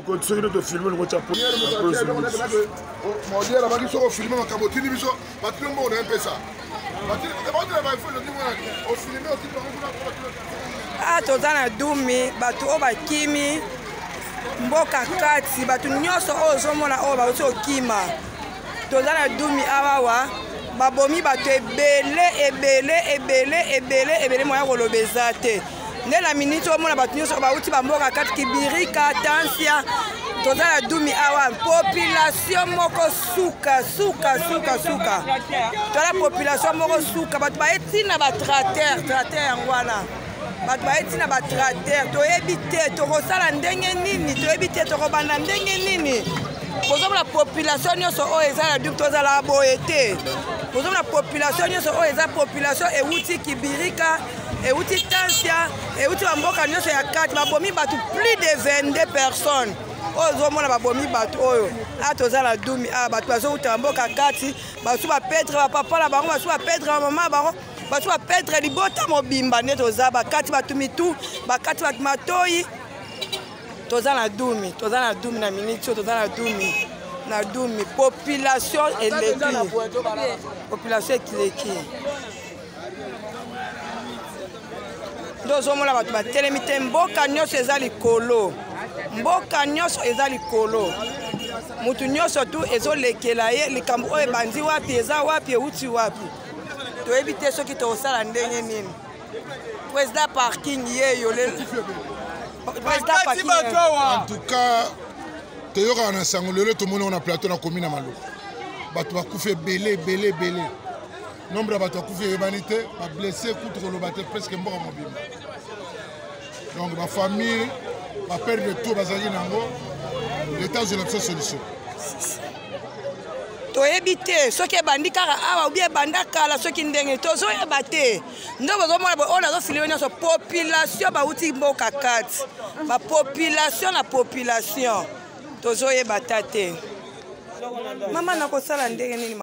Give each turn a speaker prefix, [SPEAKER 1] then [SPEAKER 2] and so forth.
[SPEAKER 1] Soki nde tofilme longo tya
[SPEAKER 2] modiel abaki soki ofilme makambo otindi biso batino mbongo na mpesa
[SPEAKER 3] ah, toza na dumi bato oyo bakimi mboka kati bato nyonso oyo ozomona oyo bauti okima toza na dumi awawa babomi bato ebele ebele ebele ebele ebele moya koloba eza te nde na miniti omona bato nyonso bauti bamboka kati kibirika tansia toza na dumi awa population moko suka suka suka suka toza population moko suka bato baye ntina batrater trater yango wana bato baye ntina batrater toyebi te tokosala ndenge nini toyebi te tokobanda ndenge nini bozomona population nyonso oyo eza na dumi tozala boye te bozomona population nyonso oyo eza population ewuti kibirika euti tansia euti bamboka nyonso ya kati babomi bato plus de 22 personnes oyo ozomona babomi bato oyo a toza na dumi a bato bazowuta bamboka kati basu bapetre bapapa na bango basu bapetre bamama na bango basu bapetre libota mobimba nde toza bakati bato mitu bakati bato matoi toza na dumi toza na dumi na miniti oyo toza na dumi na dumi population eleki population ekileki nde ozomona bato batelemi te mboka nyonso eza likolo mboka nyonso eza likolo motu nyonso tu ezolekela ye likambo oyo ebandi wapi eza wapi euti wapi toyebi te soki tokosala ndenge nini président parking yeyo
[SPEAKER 2] président parking en tout cas toyokaka na sango lelo tomoni yango na plateau na komi na maluku bato bakufi ebele ebele ebele nombre ya bato bakufi eyebani te bablesse kutu koloba te presque mboka mobimba donc bafamille baperdre tout bazalaki na yango leta azwela biso solution
[SPEAKER 3] toyebi te soki ebandi kaka awa obi ebanda kala soki ndenge tozoyeba te nde bozomona boye oyo nazofilime nyonso population bauti mboka kati bapopulation na population tozoyeba ta te mama nakosala ndenge nini?